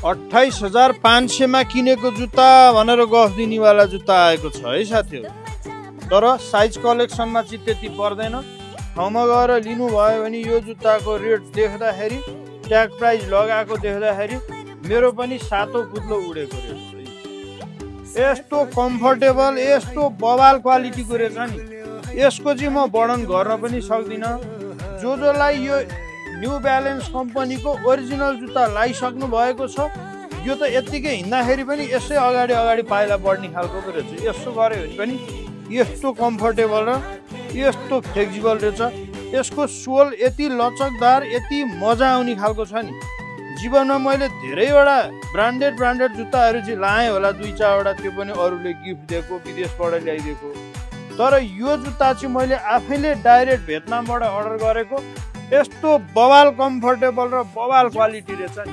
28,500 मा किनेको जुत्ता भनेर गफ दिनेवाला जुत्ता आएको छ है साथीहरु। तर साइज कलेक्सनमा चाहिँ त्यति पर्दैन। ठाउँमा गएर लिनुभयो भने यो जुत्ताको रेट देख्दाखेरि, ट्याग प्राइस लगाएको देख्दाखेरि मेरो पनि सातो पुत्लो उडेको रहेछ। यस्तो कम्फर्टेबल, यस्तो बवाल क्वालिटीको रहेछ नि, यसको चाहिँ म वर्णन गर्न पनि सक्दिनँ। जसलाई यो न्यू ब्यालेन्स कम्पनीको ओरिजिनल जुत्ता लाइसक्नु भएको छ, यो त यत्तिकै हिँड्दाखेरि पनि यसै अगाडि पाइला बढ्ने खालको पो रहेछ। यसो गऱ्यो भने पनि यस्तो कम्फर्टेबल र यस्तो फ्लेक्सिबल रहेछ। यसको सोल यति लचकदार, यति मजा आउने खालको छ नि। जीवनमा मैले धेरैवटा ब्रान्डेड जुत्ताहरू चाहिँ लाएँ होला, 2-4वटा, त्यो पनि अरूले गिफ्ट दिएको, विदेशबाट ल्याइदिएको। तर यो जुत्ता चाहिँ मैले आफैले डाइरेक्ट भियतनामबाट अर्डर गरेको। यस्तो बवाल कम्फर्टेबल र बवाल क्वालिटी रहेछ नि।